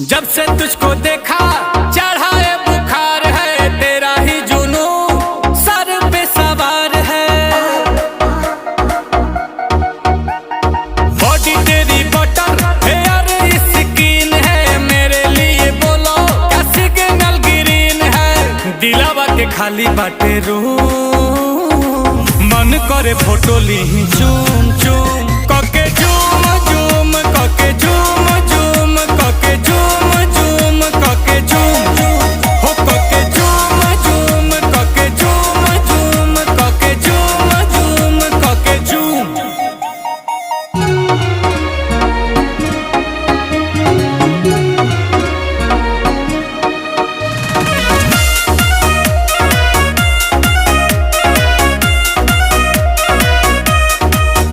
जब से तुझको देखा चढ़ा है बुखार है, तेरा ही जुनू सर पे सवार है। बॉडी तेरी बटर हेयर स्किन है, मेरे लिए बोलो क्या सिग्नल ग्रीन है। दिलावा के खाली बाटे रूम, मन करे फोटो ली।